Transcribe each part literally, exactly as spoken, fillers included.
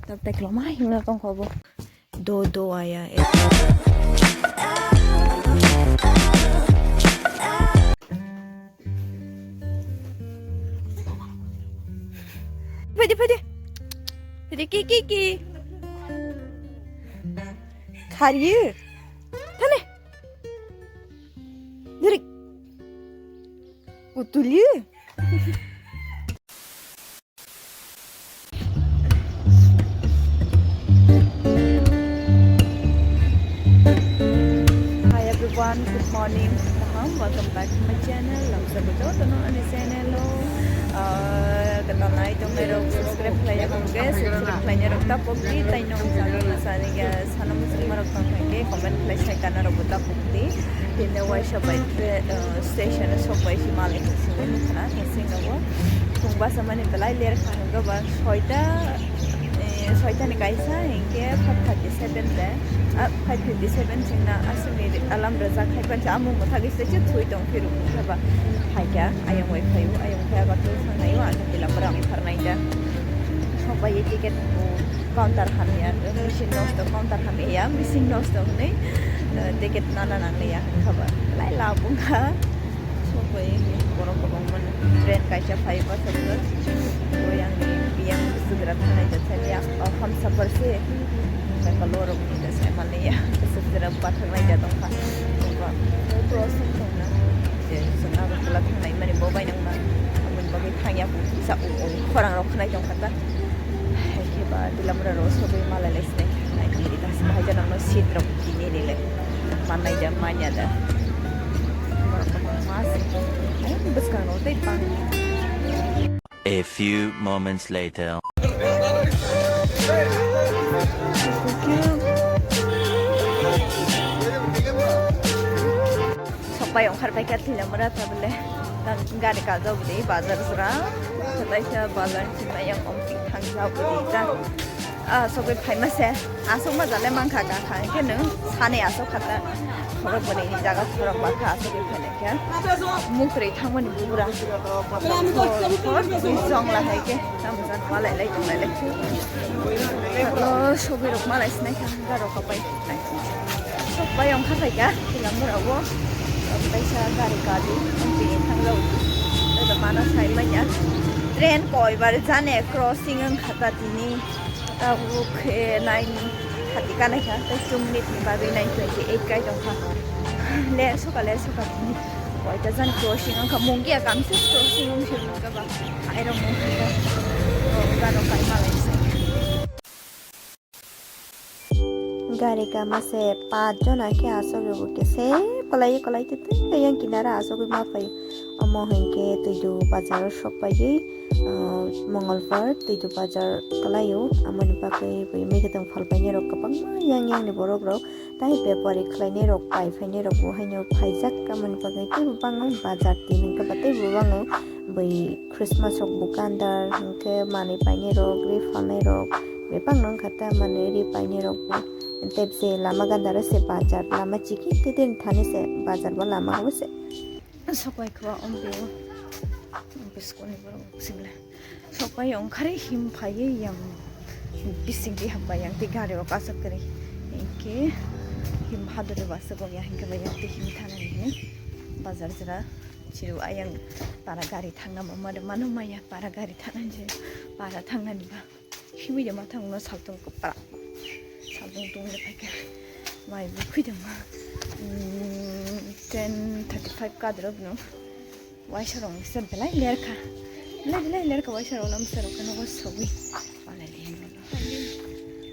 Tabtai kwlama himna tongkha bo. Do do aya. Phaidi, phaidi. Phaidi, ki, ki, ki. Khariyo. Thane. Diri. Utuliyo. Hi everyone, good morning. Kaham, welcome back to my channel. Lamsa bo jotono ani channel o, ah, kwtal nai tongnai rok subscribe khlai ya khe, subscribe khlainai rok ta pokdi, tai nong channel sani ga sana muchung marok tong khe comment khlai sai kana rok bo ta pokdi. Tini waisa bai tre-, ah, station o sok bai si malai sini khana, sini o. Thung basa mani belai ler kha hwnkhe ba soita, eh, soita ni kaisa hinkhe five thirty seven de, ah, five fifty seven chwngna aswkni alarm rwjak hai pancha amung mwthagwi se se thui tong phiruk hinkhe ba phaikha ayang bai phaio, ayang bai agartala thangnaio, ang tila bwrang pharnai da. Sok bai ticket bo counter hamya, machine nosto counter hamya, machine nosto hwnwi, eh, ticket nana nangliya hinkhe ba lai labung kha. Sokoi borok kwbangma train kaisa phai bwsajwk. Bo yang biyang Gujarat thangnai jaksa, o Hamsapar se. Sai kolorok ni da sai maliya. Sukjera bathang nai ja tongkha. Bo crossing tongna. Je sona Agartala thangnai mani bo bai nangma. Aboni bagwi thangya bo kisa u u khorang rok khnai tongkha ta. Hai khe ba Tilamura ro sogwi malai lai sinai kha. Nai tongdi ta bahai jana no seat rok tini ni le. Mannai ja manya da. Bwskango tei bang. A few moments later. Sokpai ongkhar paikha Tilamura tabole. Gari kajak bwdi bazar sra. Kaisa bazar sima yang ompi thang jabwdi ta. Ah, sogwi phaima se. Aswk ma jale mankha ka kha. Khe nwng sani aswk khata. Khorok bwrwi ni jaga khorok bakha aswk khe phainai khe. Mukri thangmani bura. Khor, khor, khor, bui jongla hai khe. Tamo jan palai lai tonglai lai. Lo sogwi rok malai sinai kha. Garo kapai. Sokpai ongkha phaikha, Tilamura o. Kaisa gari kadi, tini thang jao. Tada mana sai manya. Train koi bar jane crossing wngkha ta tini. Tabuk khe nine thirty kanai kha, tei two minute ni bagwi nine twenty eight kai tongkha. Le soka, le soka tini. Koita jani crossing wngkha, Mungia kamse crossing wngse wngkha ba. Airok mungkha. O garo kai malai se. Gari kama se paanch jona khe asogwi bo khe se kolai kolai te tei yang kinaro asogwi ma phai. Omo hinkhe Twidu bazar o sok paiwi, ah, Mongolbar Twidu bazar kwlaio. Amoni bagwi bui mwkhwtwng phalpainai rok kwbangma yang yang ni borok rok tai bepari khlainai rok pai phainai rok bo haino phaijak. Amoni bagwi teibo bango bazar tin hinkhe ba teibo bango bui Christmas rok bukandar hinkhe manwi painai rok, ri phalnai rok, bebak no wngkha ta manwi ri painai rok bo. Tei se lama gandaro se bazar, lama chikon tei thani se bazar bo lama o se. Sopai khwa ombe o. Biskoni borok sibla. Sopai ongkhari him phaiwi yang bising di hambai yang tei gari o kasak kwrwi. Hinkhe him hadori basa gong ya hinkhe bai yang tei him thana hini bazar jora. Chiru ayang para gari thangna ma mano maya para gari thangna je para thangnani ba. Himwi de mathang no saltung kwpra. Saltung tung de phaikha. Mai bukhui de ma. Mm, ten thirty five kadro bno. Waisa rong se belai lerkha. Belai belai lerkha waisa rong lam se rong kano sogwi.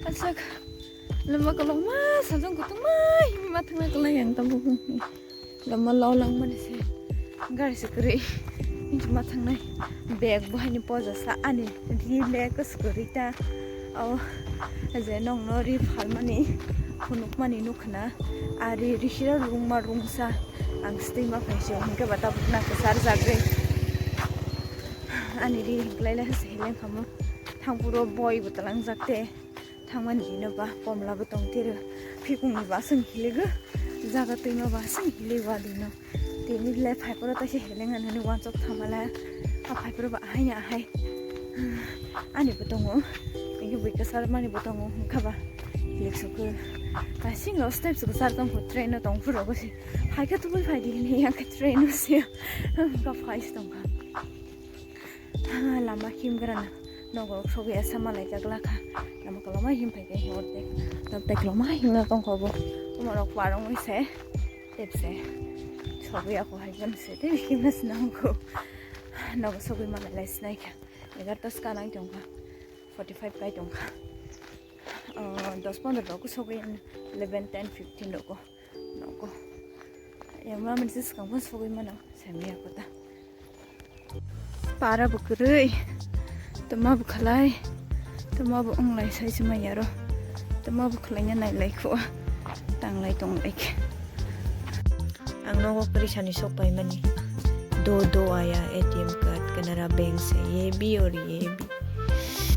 Aswk. Lama kolokma saltung kutungma himwi mathangna kwlai ang tabuk. Lama lolangmani se gari se kwrwi. Himwi ma thangnai bag bo haini poja sa ani ri le kwswk kwrwi ta. O je nongno ri phalmani phunukmani nukhna ari risira rungma rungsa ang stwi ma phaisio hinkhe ba tabuk na kwchar jagwi. Ani ri hinklai le se heleng khamu thangpuro boi bo twlangjak te. Thangmani dino ba komla bo tong tiro. Phikungni ba aswng hiligo. Jaga twima ba aswng hiligo a dino. Tini le phaiporo taisa heleng anani wansok thamala. A phaiporo ba ahai ahai. Ani bo tongo. Bui kasar mani bo tongo hwnkha ba. Hilik sukhe. Kasing lo step sukhe sar tong kho train no tong phuru go si. Hai khe tubui phai di ni yang khe train no si. Hwnkha phai si tong kha. Ah, lama him gra na. Nogo sogwi asa malai jak la kha. Lama koloma him phai khe hor de. Tab tak loma him na tong kho bo. Uma rok parong wi se. Tep se. Sogwi ako hai jam se. Te him na sinang kho. Nogo sogwi malai lai sinai kha. Egarta ska nang tong kha. Forty five kai tong kha. Oh, dos pondro rok sogwi eleven, ten, fifteen rok. Nogo. Yang ma mense skang pun sogwi mano. Sami ako ta. Para bo kwrwi. Toma bo khalai. Toma bo onglai sai se maya ro. Toma bo khalai na nai lai kho. Tang lai tong lai khe. Ang nogo kwrwi sani sok pai mani. Do do aya A T M card Canara Bank se ye bi or ye